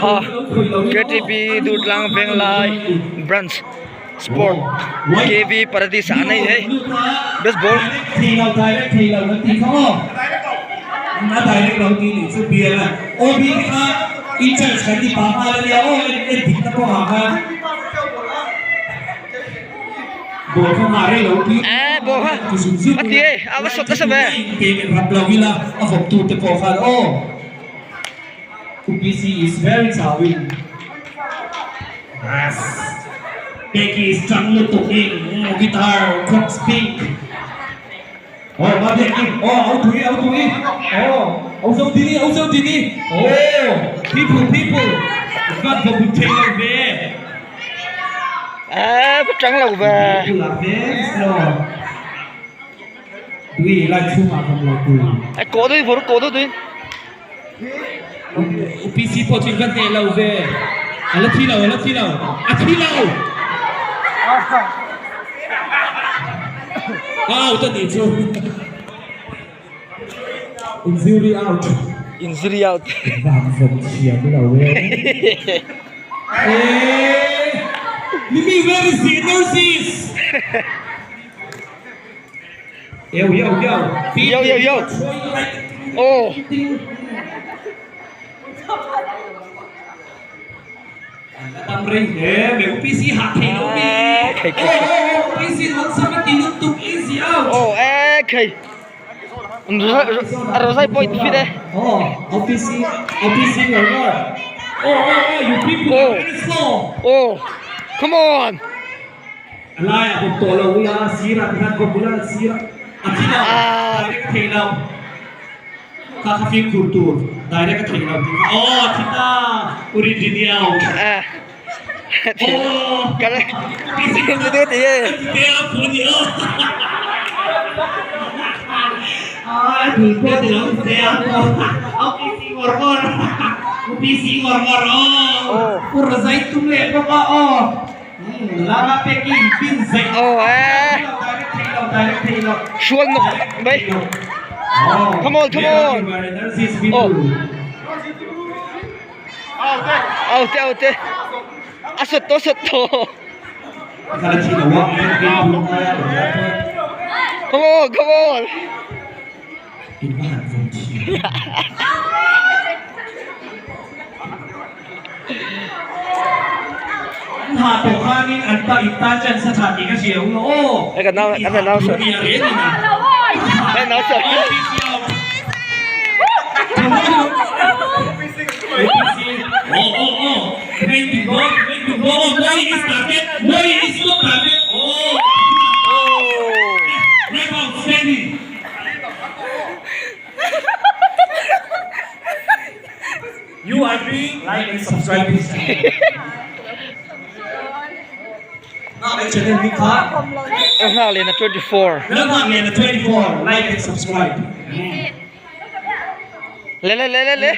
kha KTP Durtlang Venglai branch sport KV Paradise ah an nei hei baseball. Eh ball kha a ti e a va sawt nasa ve. UPC is very chauin Yes Peki is chang lutuk in guitar crocs pink Oh ma Peki oh au tui au tui oh au zo dini au zo dini oh people people vat va bu thei lo ve Eh va chang lo ve People are very slow Tui lai chhungah kan lo tu Eh kawh deuh vawr kawh deuh tui. UPC pawh chu in va hneh lo ve. A la thi lo, a la thi lo, a thi lo! A out a nih chu. Injury out. Injury out. Van vawm thiam lo e. Eh! Mimi, where is the nurses? Yo yo yo. Yo yo yo. Oh. Tam rei hle me UPC hah thei lo mi. Khei khei. UPC an sam a ti lutuk easy out. Oh eh khei. Rozai point fit e. Oh UPC UPC ngor ngor. Oh oh oh you people are very slow. Oh come on. A laiah bawp tawh lo ula, sirah ti khan bawp ula, sirah a thi lo, direct a thei lo, kha kha fimkhur tur, direct a thei lo tih kha, aw a thi ta, u rin rin i out, aw ti te a phu a ni aw, a thul pawh ti lo ti te a phu, a PC ngawr ngawr, u PC ngawr ngawr aw, u Razai tum leh bawk a aw. Lama pek in pin zeih. Oh eh. Hrual nok mai. Come on, come on. Oh. Out out. A sut to sut to. Come on, come on. An hah tawh khanin an ta in tan chance a tha tih ka hria u aw. Hei kan nau kan nau sawi. Hei nau sawi. Oh oh oh. Oh. You are being like and subscribe this channel. Ngak channel hi kha. Ngak lena 24. Ngak lena 24 like and subscribe. Le le le le le.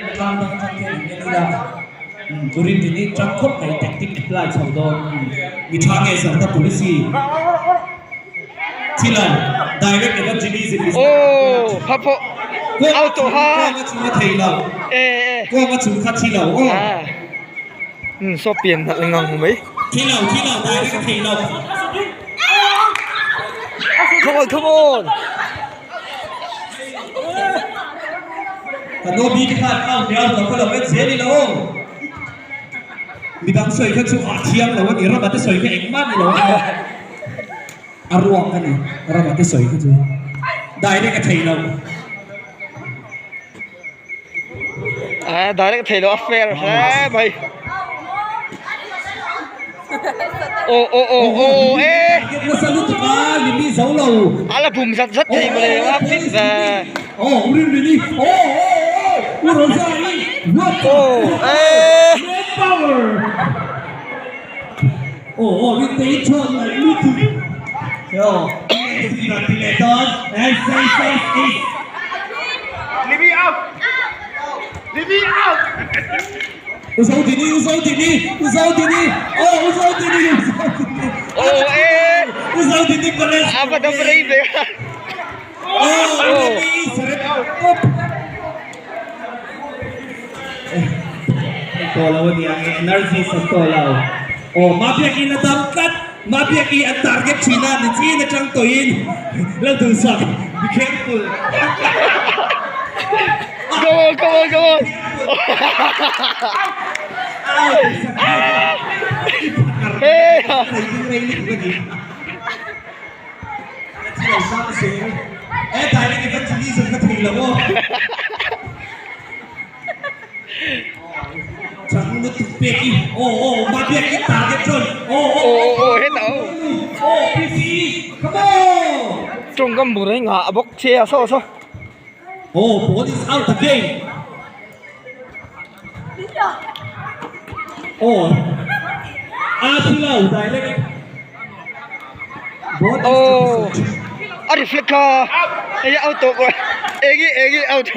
Turin tini tang khawp mai tactic apply chho dawn. Mi tha nge zarda policy. Thilo direct evangelism is Oh, pha pho. Auto ha. Kawng a chung a thei lo. Eh eh. Kawng a chung kha thilo aw. Ah. Um so pian nalh ngang mai. Thilo thilo direct a thei lo. Come on, come on. Kan aw bik khan au te au tawh kha lo en zel ila aw. Midang sawi kha chu a thiang lo a ni, Rama te sawi kha engmah ni lo a ni. A ruak a ni, Rama te sawi kha chu direct a thei lo. A direct a thei lo, a fair hle mai. Aw aw aw aw e. Nasa lutuk a, Lily zo lo. A la bum zat zat thei mawle, a fit ve. Aw u Rin Rini, aw aw aw u Rosa i, what Aw e. Man power. Aw aw Rin te i chuan ngaih lutuk. Aw ti leh dawn, S S S S. Lily out. Lily out. U Zodini, U Zodini, U Zodini, aw U Zodini, U Zodini. Aw e. U Zodini college. A va dam rei ve. Oh. tawh lo a nia nge energy sat tawh lo. Aw Mabiaki na dam tlat, Mabiaki an target thin a ni chin atang tawhin lo duhsak, be careful. Come on, come on, come on. Hey. Aw aw hetah aw tawngkam bur hi nghah bawk che a saw saw. Aw a reflect kha hei out tawh enge enge out.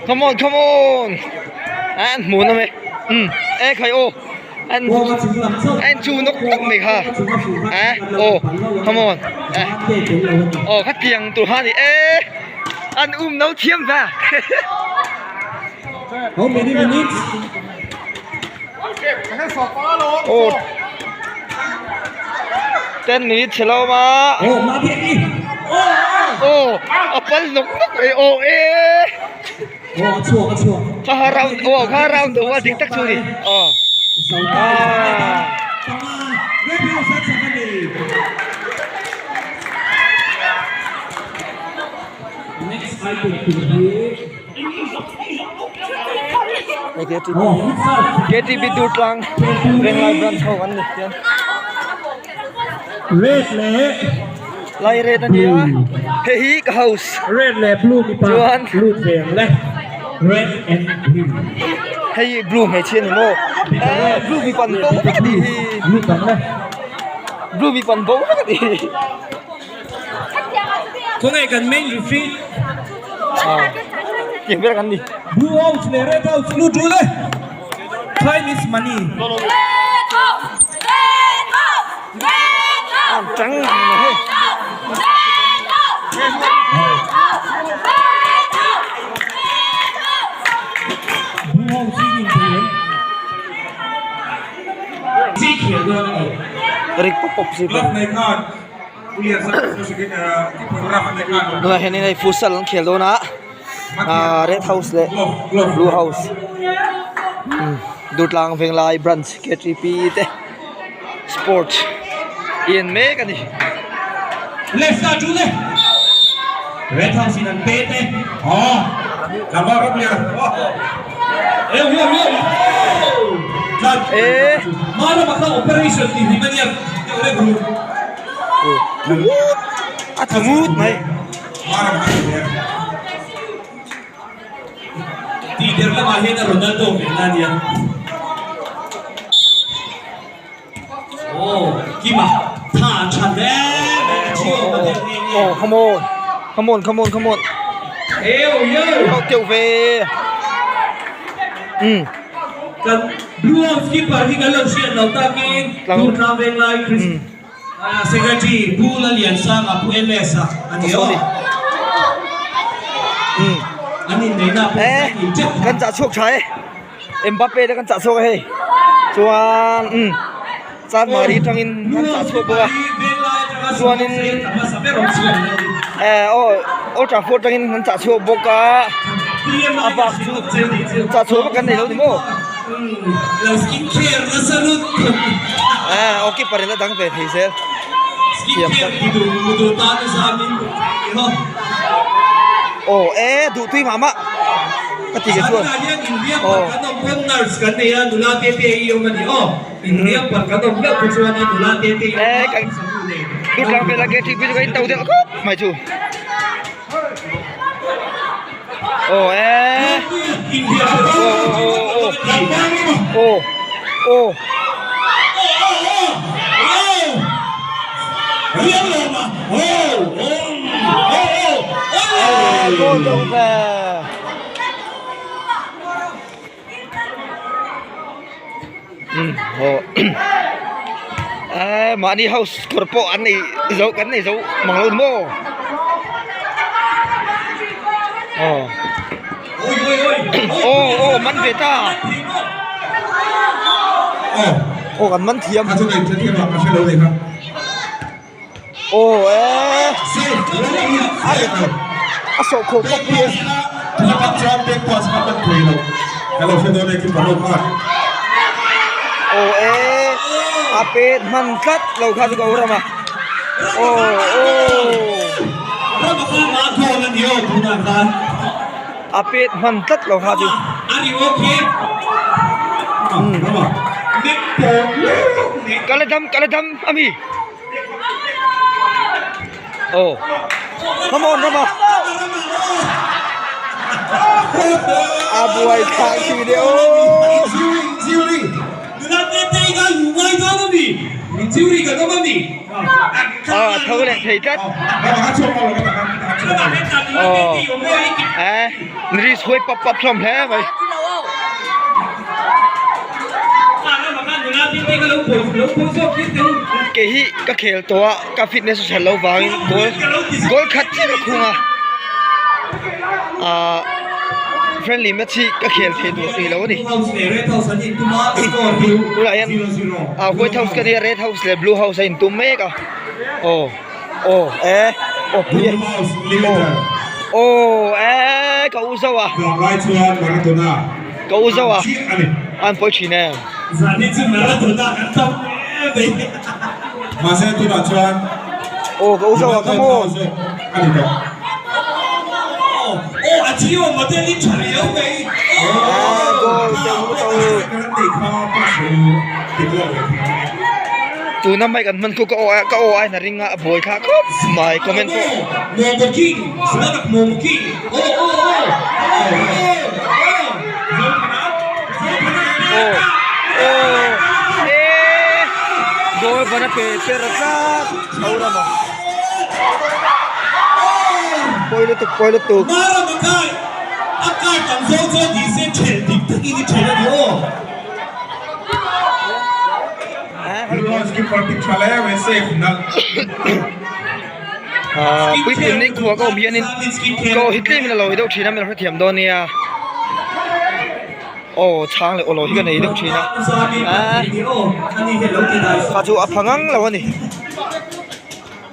Come on come on an hmu na mai um e khai aw an an chu nawk nawk mai kha a aw come on aw khatiang tur kha ni e an um no thiam va. How many minutes? Aw 10 minutes chhe lo ma aw a pal nawk nawk mai aw e kha ha round aw kha round deuh a dik tak chu ni aw ah. KTP Durtlang Venglai branch ho an ni hian Red leh lai red a nia hei hi ka house Red leh blue mipa chuan lut ve ang le Red and blue hei blue hmeichhia ni maw eh blue mipa an bo vek a nih hi lut ang le blue mipa an bo vek a nih hi. Khawnge kan main referee Tiang ber kan ni. Blue house leh red house lut tul e. Time is money. An tang ang mai hei. Blue house hi in thei em? Chi khel dawn a ni. Rik pawp pawp si pawh. Tunah hianin hei futsal an khel dawn a ahh red house leh blue house Durtlang Venglai branch K T P te sports en mek a ni. Eh. A tha ngut mai. Oh come on come on come on come on Kau teuh ve um Blue House keeper hi kan lo hriat lo takin Durtlang Venglai Chris Secretary Pu Laliansanga Pu LS a a ni aw. An inneihna pawh Eh, in teuh kan chah chhuak tha e. Mbappe te kan chah chhuak a hei. Chuan um Chanmari atangin kan chah chhuak bawk a. Chuanin eh aw Old Trafford atangin kan chah chhuak bawk a. A bak chu chah chhuah vak kan nei lo ni maw. Eh aw keeper in a dang ve thei zel. Thiam tak. Aw eh duh tui mah mah ka ti ke chuan. Aw. Eh kan Durtlang vela ke thik chu ka in to deuh khawp mai chu. Aw eh aw aw aw aw goal deuh ve. Eee mahni house kawr pawh an nei zo kan nei zo mang lo maw aw aw aw man ve ta aw kan man thiam aw eee a sawh khawh bawk hi aw eee a pet hman tlat lo kha chu ka u ram a aw aw a pet hman tlat lo kha chu kala dam kala dam ami aw come on rama a buai thlah khi de aw aw a tho leh thei tlat aw eh ri suai pap pap hlawm hle mai. Kei hi ka khel tawh a ka fitness a that loh vangin goal goal khat chiah ka khung a ahh friendly match hi ka khel thei duh rih lo a ni tunah hian ah white house ka nia red house leh blue house a intum mek a aw aw eh aw pui e aw aw eh ka u zo a. Ka u zo a, a an pawi thin em? Aw ka u zo a come on. Ah goal Tuna mic an hman khu ka aw ka aw aiin a ring a a buai thla khawp mai comment pawh. Aw aw eee goal ban a pe per tlat tho ram a pawi lutuk pawi lutuk. Ahh puipun ni khua ka awm hianin ka aw hi tlemin a lo deuh thin a min hrethiam dawn nia aw chhang leh aw lo hi ka nei deuh thin a ahh kha chu a pha ngang lo a ni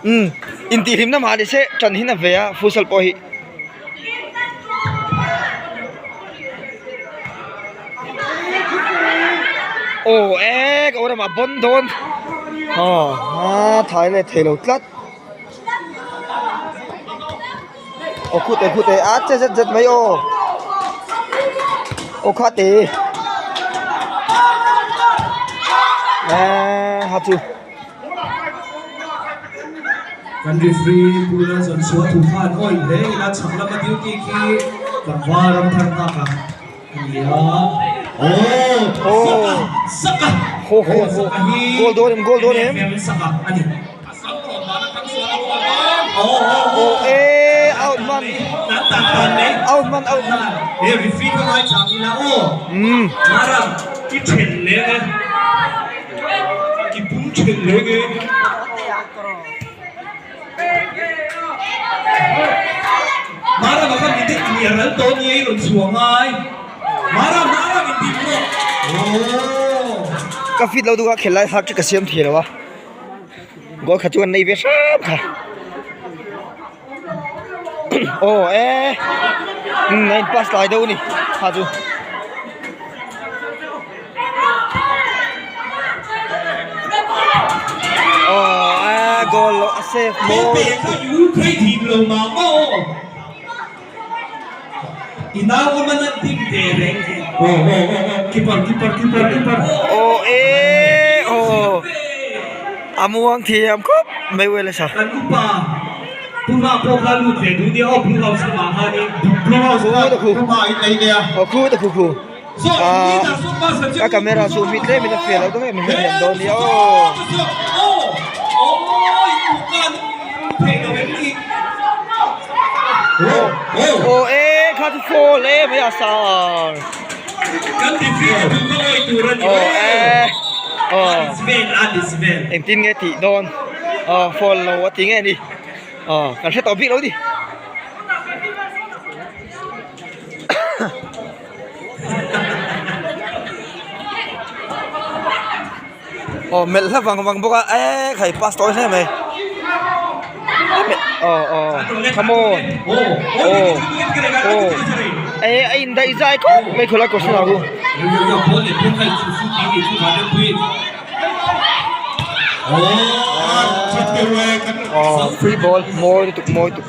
umm intihhlimna mah ni se tan hi na ve a futsal pawh hi. Aw e ka awrama bawn dawn aw a thai leh thei lo tlat aw khute khute a che zet zet mai aw aw kha te eh ha chu. Kan referee Pu Lalzawnsua thu khan awih hle ila chhak lama duty khi tlangval ram thar nghak a ni a. Aw Saka Saka Ho ho ho Saka hi goal dawn em goal dawn em MFM Saka a ni. Aw e out man out man out man He referee kha ngai chang ila aw. Um Maram i then leng e. I pum then leng e. Maram a kha mi te ni a ral tawh nia i rawn chhuah ngai. Maram Maram in tih pawh. Aww. Ka fit lo duh a khel lai hat chu ka siam thei lo a. Goal khat chu kan nei ve hram kha. Aw e umm a in pass lai deuh a ni kha chu. Aw e goal loh a save mawi. Aw e aw a muang thiam khawp mai vel a sa. Aw khu ta khu khu ah ka camera chu mi tlem in a fiah loh deuh em em hian dawn nia aw. Aw e kha chu fall e mai a sar aw e. Aw engtin nge tih dawn aw foul lo a ti nge ni aw kan hre tawh bik lo ni. Aw melh hla vang vang bawk a eee khai pass tawi hle mai aw aw come on aw aw eh a indaih zai khawp mai khawlai kawr sen ah khu. Aw free ball mawi lutuk mawi lutuk.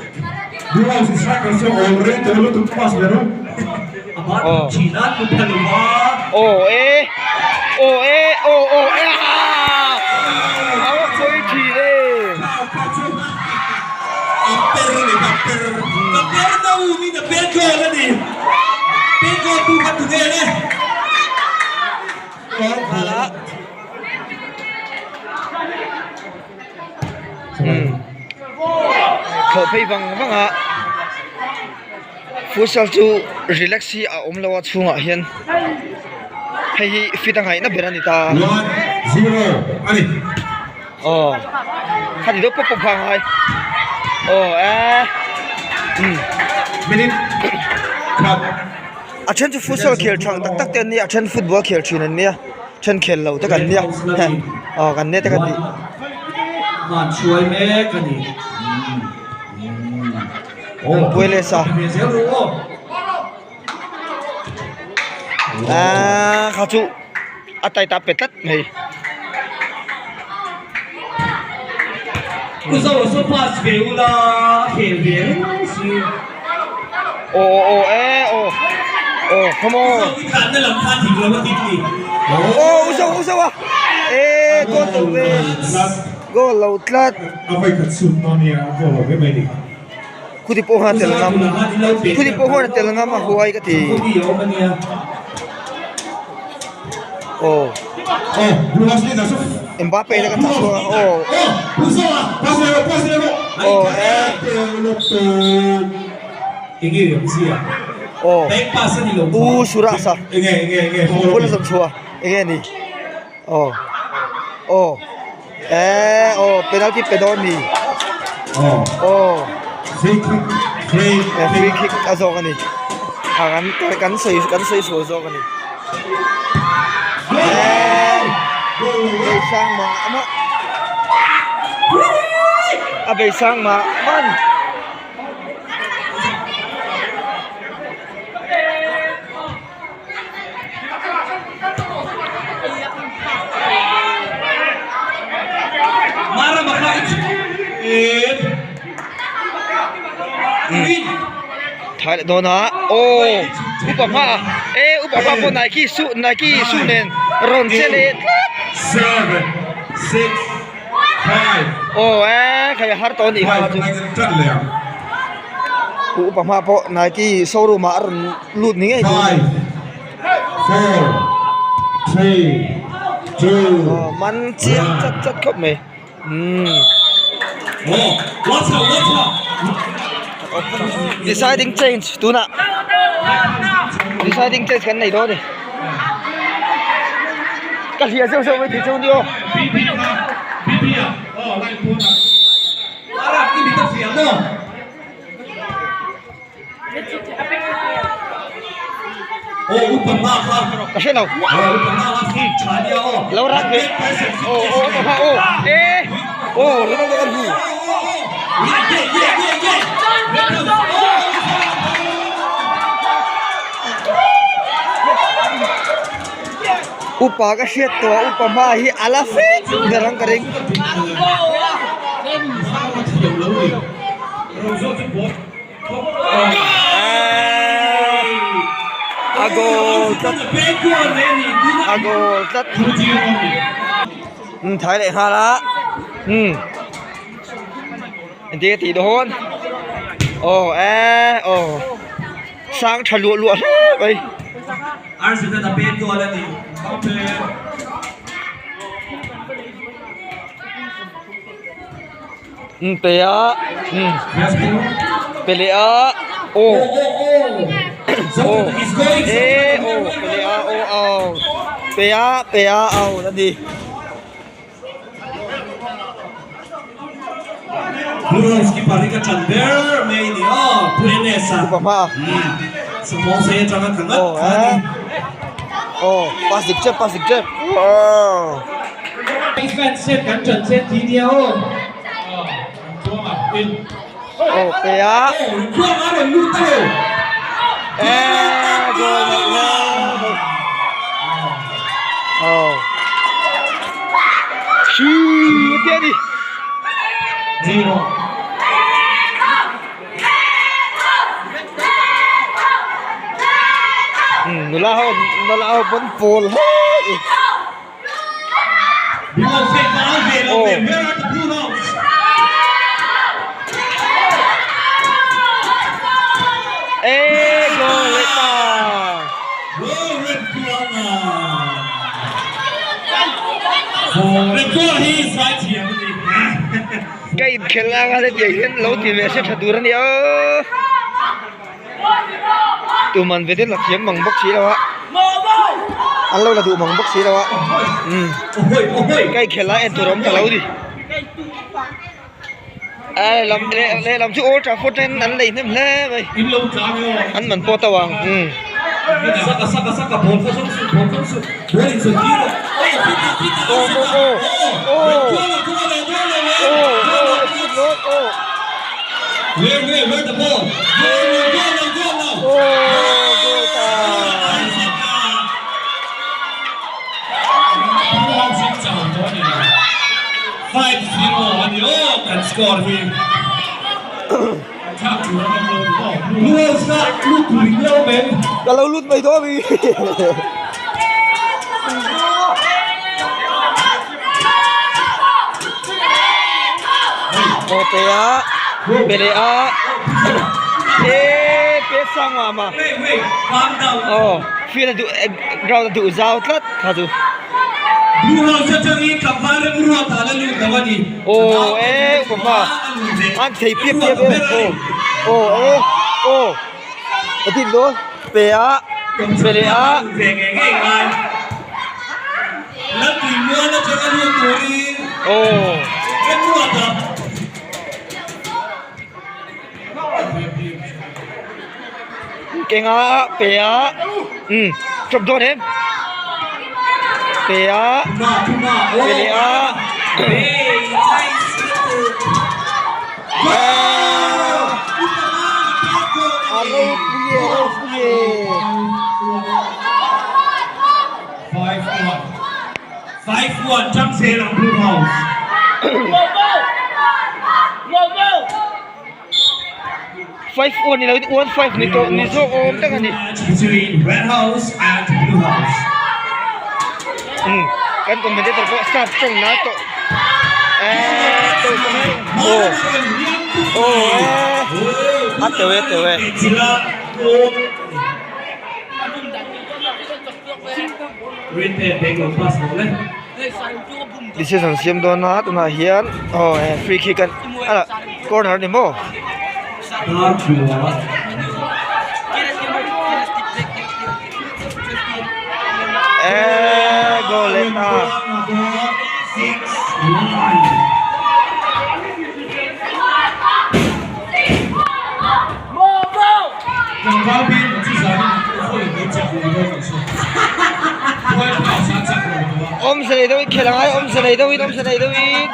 Aw aw e aw e aw aw e aa a va pawi thin e. Thlawh phei vang vang a futsal chu relax hi a awm lo a chhungah hian hei hi fit a ngaihna ber a ni ta aw khati deuh pawp pawp kha a ngai aw eee a then chu futsal khel thang tak tak te an nia a then football khel thin an nia. Then khel lo te kan nia aw kan nia te kan tih. Man chhuai mek a ni. Puai leh sa. Ah kha chu a tai ta pe tlat mai. Ku zo so pass ve ula khel ve reng mai si. Aw aw aw e aw aw come on. Uzo i tlanna lam kha dik lo a dik ni. Aw uzo uzo a e goal lo ve goal lo tlat. A vai khat sut na nia a goal lo ve mai ni. Khuti pawh khan a tel ngam khuti pawh khan a tel ngam a huai ka ti. Aw. Mbappe te kan chak chhuak a aw. Aw e. Aw. U Surasa. Bul a zawn chhuah enge ni. Aw. Aw. E aw penalty pe dawn ni. Aw. Free kick. Free kick a zawk a ni. Kan sawi kan sawi sual zawk a ni. Beisang mah mah a beisang mah mah a ni. Thai leh dawn a aw upa hma e upa hma pawh Nike suit Nike suit nen rawn che leh tlat aw e khai a har tawh a nih kha chu upa hma pawh Nike showroom ah a rawn lut ni ngei tur a ni aw man chiang chat chat khawp mai. Deciding change tunah deciding change kan nei dawn a ni ka hliah zeuh zeuh mai thei chu nia aw. Ka hre lo lo rak ve aw aw upa hma aw e aw Ronaldo kan hmu upa ka hriat tawh a upa hma hi a la fek ber ang ka ring. A goal tlat a goal tlat um thai leh nghal a um engtin nge tih dawn aw e aw sang tha luah luah hle mai. Um pe a um pe leh a aw aw e aw pe leh a aw aw pe a pe a aw a ni. Blue House keeper hi ka ṭan ber mai a ni aw, Pu NS-a. Upa hma a. Sawmawng sei aṭanga ka ngat kha a ni. Aw, pass dik chep, pass dik chep. Aw. I fans hian kan ṭan che ti nia aw. Aw, pe a. Rintluanga a rawn lut a lo. Eh, goal leh hle. Aw. Shoo, tia ni. Zero. Nula ho nula ho pawn pawl hle i. Aw. E goal leh ta. Ka inkhelh anga hetiang hian lo ti ve se tha tur a nia tuman ve te la thiam mang bawk si lo a an lo la duh mang bawk si lo a umm ka inkhelh lai en tur awm ta lo ni a lehlam lehlam chu Old Trafford ten an lei hnem hle mai an man pawh tauh ang umm. Ka lo lut mai dawn a ni. Aw pe a pe leh a eee pe sang mah mah aw field a duh ground a duh zau tlat kha chu. Aw e upa an thei piap piap e aw aw e aw a din dawn pe a pe leh a. Aw. Kenga pe a umm drop dawn em pe a pe leh a a ropui e a ropui e. 5 ni lo in 1 5 ni tawh ni zawk awm tak a ni. Umm kan commentator pawh staff tawng na tawh eeee tawh mai aw aw eee a teuh e teuh e. Decision siam dawn a tunah hian aw eh free kick an ah corner a ni maw. Eeee goal leh ta. Awmze nei deuhin khelh angai awmze nei deuhin awmze nei deuhin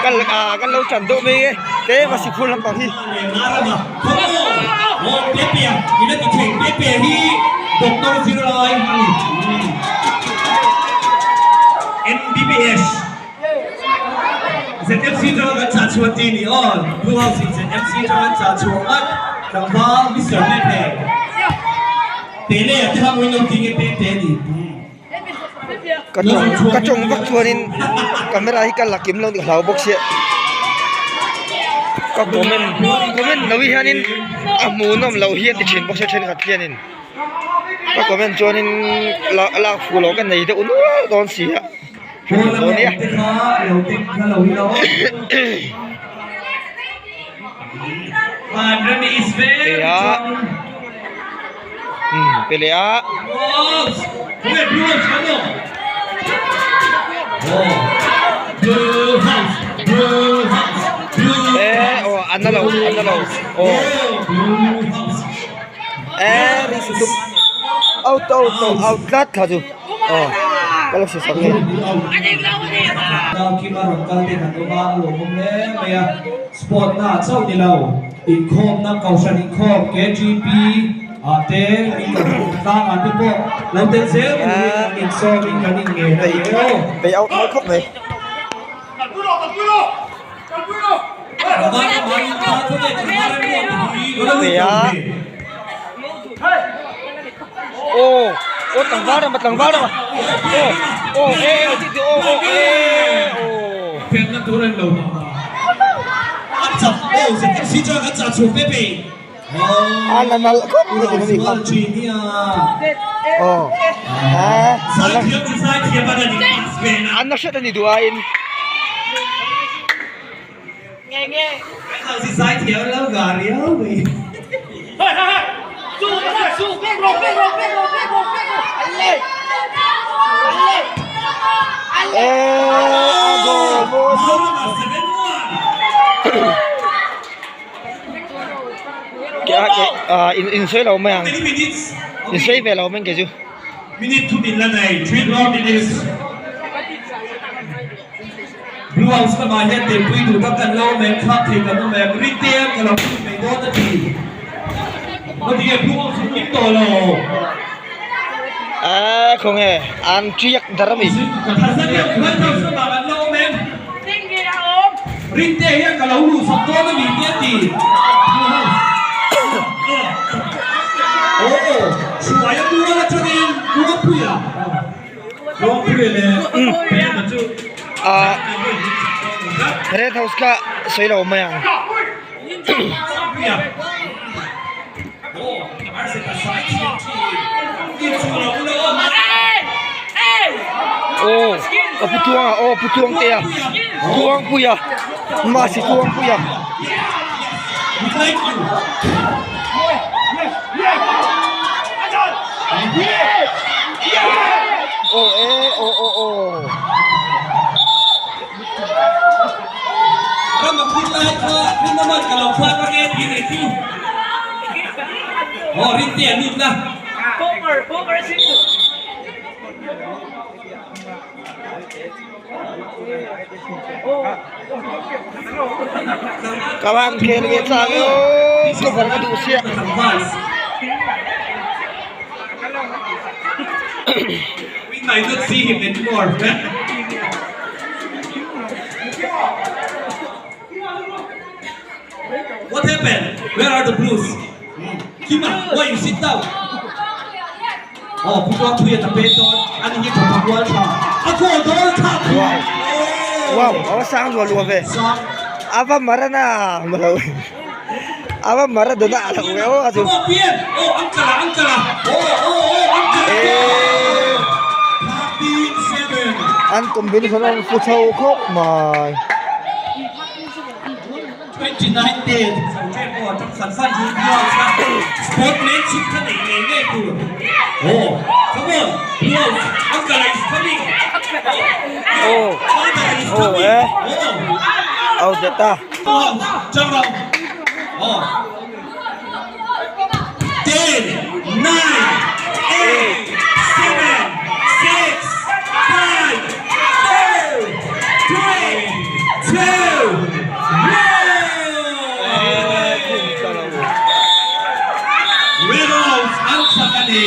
kan ah kan lo chan deuh mai e tlem a sikul lampang hi. ZMC atanga kan chah chhuah tih ni aw, Blue House in ZMC atanga an chah chhuah ngat tlangval Mister Mete Pele a te kha mawi lo tih nge Pete a ni. Ka tawng ka tawng vak chuanin camera hi ka la kim lo tih hlau bawk sia ka comment comment lo hi hianin a hmuhnawm loh hi an ti thin bawk sia thenkhat hianin ka comment chuanin lak fuh loh ka nei deuh nual dawn si a. Pe a umm pe leh a. House aw eh ri si tuk out out out tlat kha chu aw ka lo hre sak nge. Nau Kima rawn kal te kan awm a, a lawmawm hle mai a, sport na ah chauh ni lo, inkhawmna kohhran inkhawm KGP ah te in kohhran tlang ah te pawh lo tel zel turin kan insawm in kan inngen a ni aw. Bei out mawi khawp mai. Aw aw tlangval rama tlangval rama aw aw e e ti ti aw aw e aw. A la nalh khawp mai chu ni kha aw a an la hriat a ni duh aiin. E a goal mawi khawp ah in sawi lo mai ang in sawi ve lo mai ang kei chu. Minute thu min la nei three more minutes Blue House lamah hian telpui duh tak kan lo awm em thlak thei kan awm em Rintea ka lo pui mai dawn a ti Matige Blue House in kim tawh lo. Aa khawnge an tiak dar a mi. White House lamah kan lo awm em Rintea hian ka lo luh sak dawn a mi te a ti Blue House Aw Hruaia mual atangin Mualpuia Mualpuia leh Pema chu Aa Red House kha sawi lo mai ang. Aw ka pu Tuanga aw pu Tuangtea Tuangpuia mahse Tuangpuia. Aw e aw aw aw. Ram a phun lai kha rinawman ka lo khuat ang e tih leh chu aw Rinte a lut la. Ka van khel ve chak e aw cover ka duh sia. We might not see him anymore. What happened? Where are the blues? Kima, why you sit down? Oh, Pu Tuangpuia ta pen dawn. Ani hi thawk rual tha. A goal dawn kha. Wow. Wow, ava sang lua lua ve. Ava marana malo. Ava maradona a lo ve aw a chu. Come on, Pian. Oh, angkala, angkala. Oh, oh, oh, angkala. Eh. 13-7. An combination an fu chho khawp mai. 29 ten. Sportmanship kha nei ngei ngei tur. Oh, come on. Blow. Angkala is coming. Oh. Angkala is Oh, coming. eh. Oh. Out det ta. Jump round. Oh. 10, 9, 8, 7, 6, 5, 4, 3, 2, 1. Red Rose an chak a ni.